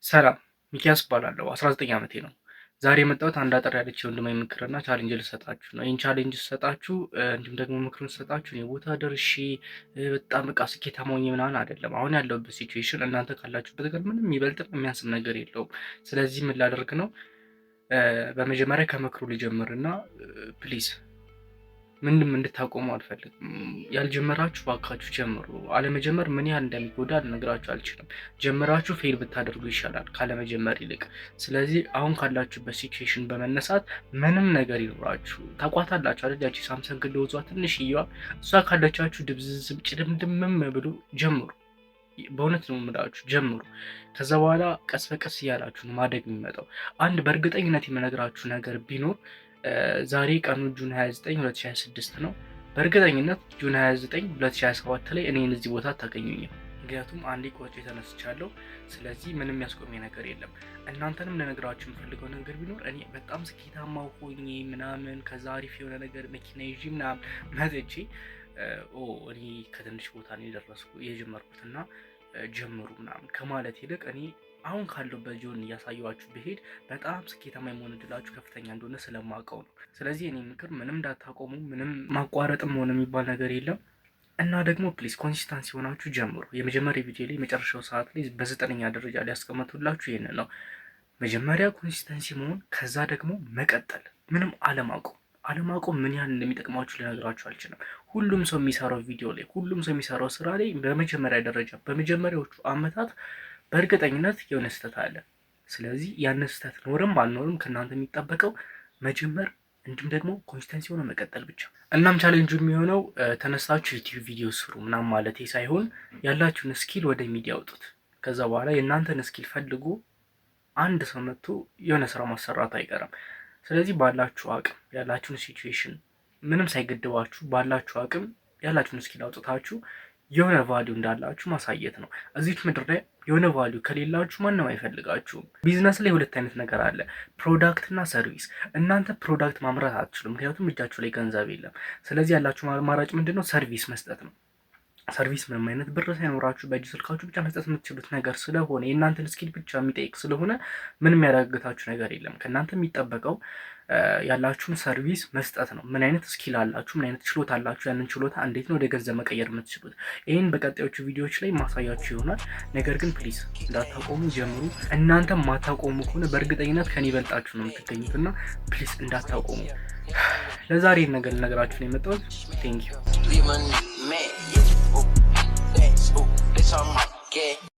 ሰላም፣ ሚኪያስ እባላለሁ። 19 ዓመቴ ነው። ዛሬ የመጣሁት አንድ አጠር ያለች የወንድማዊ ምክርና challenge ልሰጣችሁ ነው። ይህን challenge ስሰጣችሁ እንዲሁም ደግሞ ምክሩን ስሰጣችሁ እኔ ቦታ ደርሼ በጣም በቃ ስኬታማ ሆኜ ምናምን አይደለም። አሁን ያለሁበት situation እናንተ ካላችሁበት ጋር ምንም የሚበልጥም የሚያንስም ነገር የለውም። ስለዚህ ምን ላደርግ ነው? በመጀመሪያ ከምክሩ ልጀምርና please ምንም እንድታቆሙ አልፈልግም። ያልጀመራችሁ ባካችሁ ጀምሩ። አለመጀመር ምን ያህል እንደሚጎዳ ልነግራችሁ አልችልም። ጀምራችሁ fail ብታደርጉ ይሻላል ካለመጀመር ይልቅ። ስለዚህ አሁን ካላችሁበት situation በመነሳት ምንም ነገር ይኖራችሁ ታቋታላችሁ አይደል? ያቺ ሳምሰንግ እንደወዟ ትንሽዬዋ እሷ ካለቻችሁ ድብዝዝም ጭድምድምም ብሎ ጀምሩ። በእውነት ነው የምላችሁ፣ ጀምሩ። ከዛ በኋላ ቀስ በቀስ እያላችሁ ነው ማደግ የሚመጣው። አንድ በእርግጠኝነት የምነግራችሁ ነገር ቢኖር ዛሬ ቀኑ June 29 2026 ነው። በእርግጠኝነት June 29 2027 ላይ እኔን እዚህ ቦታ አታገኙኝም። ምክንያቱም አንዴ ቆርጬ ተነስቻለሁ። ስለዚህ ምንም የሚያስቆመኝ ነገር የለም። እናንተንም ልነግራችሁ የምፈልገው ነገር ቢኖር እኔ በጣም ስኬታማ ሆኜ ምናምን ከዛ አሪፍ የሆነ ነገር መኪና ይዤ ምናምን መጥቼ እኔ ከትንሽ ቦታ ነው የደረስኩ የጀመርኩትና ጀምሩ ምናምን ከማለት ይልቅ እኔ አሁን ካለሁበት ጆን እያሳየኋችሁ ብሄድ በጣም ስኬታማ የመሆን እድላችሁ ከፍተኛ እንደሆነ ስለማውቀው ነው። ስለዚህ እኔ ምክር ምንም እንዳታቆሙ፣ ምንም ማቋረጥም ሆነ የሚባል ነገር የለም። እና ደግሞ please consistency ሆናችሁ ጀምሩ። የመጀመሪያ ቪዲዮ ላይ የመጨረሻው ሰዓት ላይ በ9ኛ ደረጃ ላይ ያስቀመጡላችሁ ይህንን ነው። መጀመሪያ consistency መሆን፣ ከዛ ደግሞ መቀጠል፣ ምንም አለማቆም። አለማቆም ምን ያህል እንደሚጠቅማችሁ ልነግራችሁ አልችልም። ሁሉም ሰው የሚሰራው ቪዲዮ ላይ፣ ሁሉም ሰው የሚሰራው ስራ ላይ በመጀመሪያ ደረጃ በመጀመሪያዎቹ አመታት በእርግጠኝነት የሆነ ስህተት አለ። ስለዚህ ያንን ስህተት ኖርም አልኖርም ከእናንተ የሚጠበቀው መጀመር እንዲሁም ደግሞ consistency ሆኖ መቀጠል ብቻ። እናም ቻሌንጁ የሚሆነው ተነስታችሁ ዩቲዩብ ቪዲዮ ስሩ ምናምን ማለት ሳይሆን ያላችሁን skill ወደ ሚዲያ አውጡት። ከዛ በኋላ የእናንተን skill ፈልጎ አንድ ሰው መጥቶ የሆነ ስራ ማሰራቱ አይቀርም። ስለዚህ ባላችሁ አቅም ያላችሁን situation ምንም ሳይገድባችሁ ባላችሁ አቅም ያላችሁን skill አውጥታችሁ የሆነ value እንዳላችሁ ማሳየት ነው። እዚች ምድር ላይ የሆነ value ከሌላችሁ ማንም አይፈልጋችሁም። ቢዝነስ ላይ ሁለት አይነት ነገር አለ፣ product እና service። እናንተ product ማምረት አትችሉም፣ ምክንያቱም እጃችሁ ላይ ገንዘብ የለም። ስለዚህ ያላችሁ አማራጭ ምንድነው? Service መስጠት ነው። Service ምንም አይነት ብር ሳይኖራችሁ በእጅ ስልካችሁ ብቻ መስጠት የምትችሉት ነገር ስለሆነ የእናንተን skill ብቻ የሚጠይቅ ስለሆነ ምንም ያዳግታችሁ ነገር የለም። ከእናንተ የሚጠበቀው ያላችሁን service መስጠት ነው። ምን አይነት skill አላችሁ፣ ምን አይነት ችሎታ አላችሁ፣ ያንን ችሎታ እንዴት ነው ወደ ገንዘብ መቀየር የምትችሉት? ይህን በቀጣዮቹ ቪዲዮዎች ላይ ማሳያችሁ ይሆናል። ነገር ግን please እንዳታቆሙ ጀምሩ። እናንተ ማታቆሙ ከሆነ በእርግጠኝነት ከኔ በልጣችሁ ነው የምትገኙት እና please እንዳታቆሙ። ለዛሬ ነገር ልነግራችሁ ነው የመጣሁት። Thank you. Leave a nigga mad, yeah. Ooh, that's, ooh, that's all my gas.